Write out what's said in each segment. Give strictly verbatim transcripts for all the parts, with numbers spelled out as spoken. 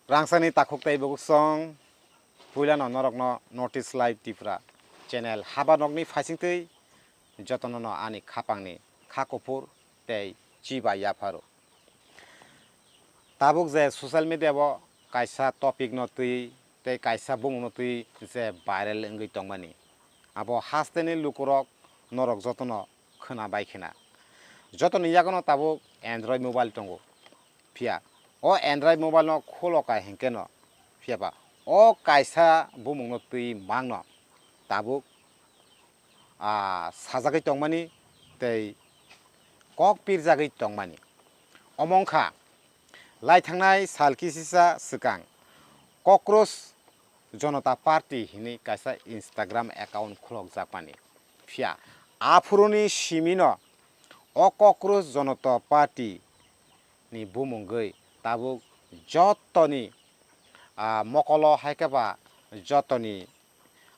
Rangchakni takhuk tei bukuksong, puilano norokno North East Live Tripura channel haba nokni phaisingtwi jotono no ani khapangni kha kuphur tei chiba yapharo. Tabuk je social media o kaisa topic no twi tei kaisa bumung no twi je viral wngwi tongmani, abo hasteni lukurok norok jotono khwna bai khwna. Jotoni yagono tabuk Android mobile tongo. Phiya o Android mobile no kholoka hinkhe no, phiya ba o kaisa bumung no twi mangno tabuk, ah, sajagwi tongmani tei kok pirjagwi tongmani. Omo wngkha lai thangnai sal kisisa swkang Cockroach Janata Party hinwi kaisa Instagram account khulokjakmani. Phiya aphuruni simino o Cockroach Janata Party ni bumungwi tabuk jotoni, ah, mokolo hai khe ba jotoni,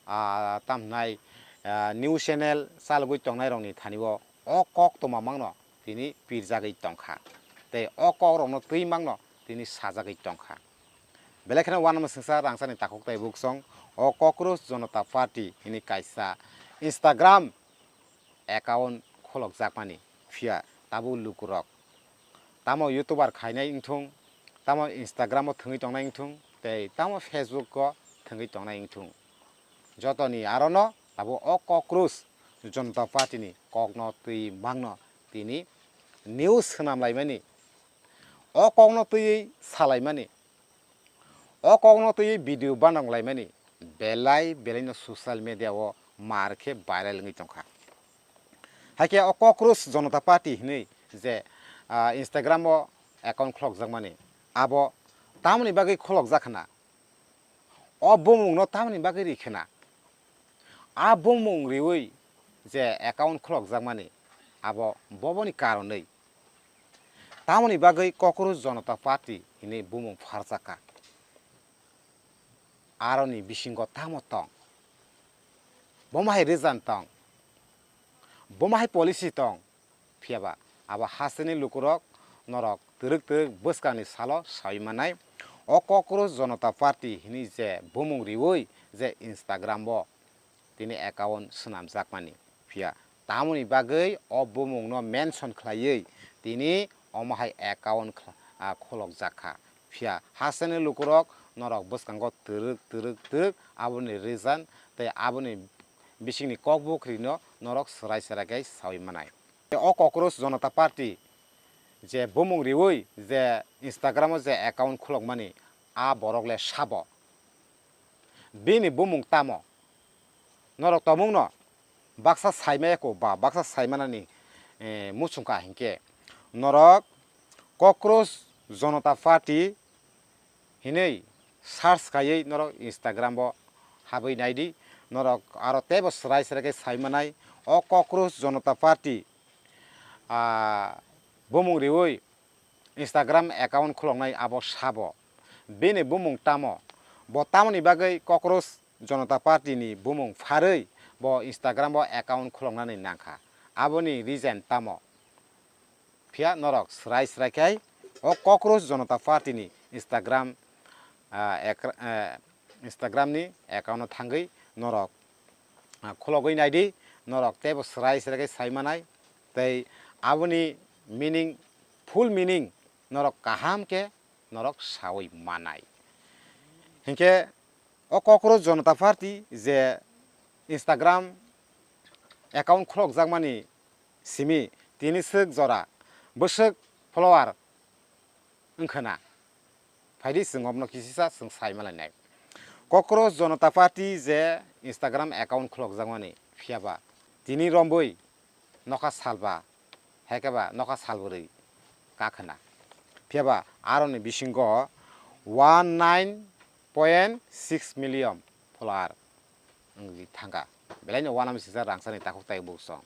ah, tamhnai, ah, news channel chalogwi tongnairokni thani o, o koktwma mangno tini pirjagwi tongkha tei o kokrokno twi mangno tini sajagwi tongkha. Belai kheno uanama singsa rangchakni takhuk tei buksong o Cockroach Janata Party hini kaisa Instagram account kholokjakmani, phiya tabuk lukurok tamo YouTuber khainai wngthung, tamo Instagram o thwngwi tongnai wngthung tei tamo Facebook o thwngwi tongnai wngthung, jotoni arono tabuk o Cockroach Janata Party ni kokno twi mangno tini news swnam laimani, o kokno twiwi salaimani, o kokno twiwi video banang laimani belai belaino social media o mar khe viral wngwi tongkha. Haikhe o Cockroach Janata Party hinwi je, ah, Instagram o account khulokjakmani, abo tamoni bagwi khulokjak khna? O bumungno tamoni bagwi ri khna? A bumung riwi je account khulokjakmani, abo boboni karonwi. Tamoni bagwi Cockroach Janata Party hinwi bumung pharjakha? Aroni bisingo tamo tong? Bomo hai reason tong? Bomo hai policy tong? Phiya ba abo hasteni lukurok norok twrwk twrwk bwskangni salo sawi manai. O Cockroach Janata Party hinwi je bumung riwi je Instagram o tini account swnamjakmani. Phiya tamoni bagwi o bumungno mention khlaiwi tini omo hai account khla-, ah, khulokjak kha. Phiya hasteni lukurok norok bwskango twrwk twrwk twrwk aboni reason tei aboni bisingni kokbukrino norok swrai swrai khe sawi manai. O Cockroach Janata Party je bumung riwi je Instagram o je account khulokmani, a borok le sabo? Bini bumung tamo? Norok tongmungno baksa saimaya ko ba baksa saimanani, eh, muchung kha hinkhe norok Cockroach Janata Party hinwi search khaiwi norok Instagram o habwi naidi, norok aro teibo swrai swrai khe sai manai. O Cockroach Janata Party, ah, bumung riwi Instagram account khuloknai abo sabo? Bini bumung tamo? Bo tamoni bagwi Cockroach Janata Party ni bumung pharwi bo Instagram o account khuloknani nangkha? Aboni reason tamo? Phiya norok swrai swrai khai o Cockroach Janata Party ni Instagram, ah, ekra-, eh, Instagram ni account o thangwi norok, ah, khulogwi naidi, norok teibo swrai swrai khai sai manai, tei aboni meaning, full meaning norok kaham khe norok sawi manai. Hinkhe o Cockroach Janata Party je Instagram account khulokjakmani simi tini swk jora bwswk follower wngkhwna? Phaidi chwng obno kisisa chwng sai malainai. Cockroach Janata Party je Instagram account khulokjakmani, phiya ba tini rombwi nokha salba, hai khe ba nokha salbwrwi kakhwna. Phiya ba aroni bisingo one nine point six million follower wngwi thangkha. Belaino uanama sijak rangchakni takhuk tai buksong.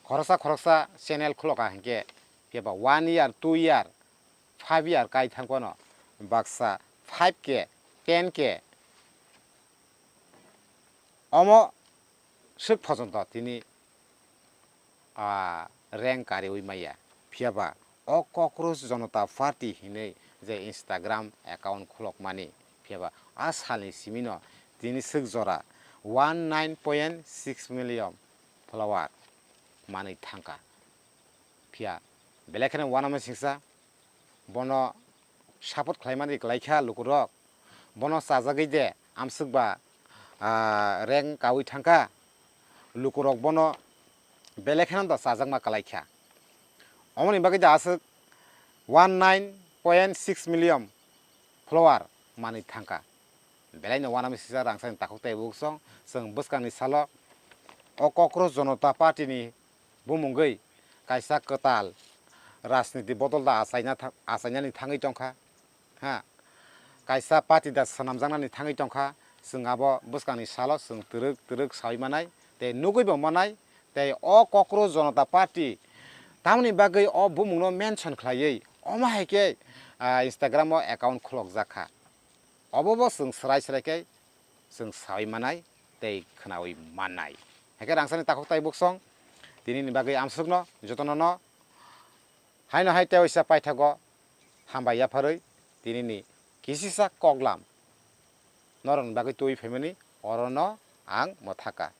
Khoroksa khoroksa channel khuloka hinkhe, phiya ba one year, two year, five year kai thangphano baksa five K, ten K omo swk phojonto tini, ah, rank kariwi maya. Phiya ba o Cockroach Janata Party hinwi je Instagram account khulokmani, phiyaba a salni simino tini swk jora one nine point six million follower manwi thangkha. Phiya belai kheno uanama singsa bono support khlaimani kwlaikha lukurok, bono chajagwi de amswk ba, ah, rank kaui thangkha, lukurok bono belai kheno da chajakma kwlaikha. Omoni bagwi da aswk one nine point six million follower manwi thangkha. Belaino uanama singsa rangchakni takhuk tei buksong, chwng bwskangni salo o Kokro Jonota Party ni bumungwi kaisa kwtal rajniti bodol da achaina tha-, achainani thangwi tongkha. Ha, kaisa party da swnamjaknani thangwi tongkha. Chwng abo bwskangni salo chwng twrwk twrwk saui manai tei nugwibo manai. Tei o Kokro Jonota Party tamoni bagwi o bumungno mention khlaiwi omo hai khe, ah, Instagram o account khulokjak kha. Obo bo chwng swrai swrai khe chwng saui manai tei khnaui mannai. Hai khe rangchakni takhuk tei buksong tinini bagwi amswkno jotono no haino hai tei waisa paithago hambai yapharwi tinini kisisa koklam norokni bagwi twiwi phaimani orono ang mwthaka.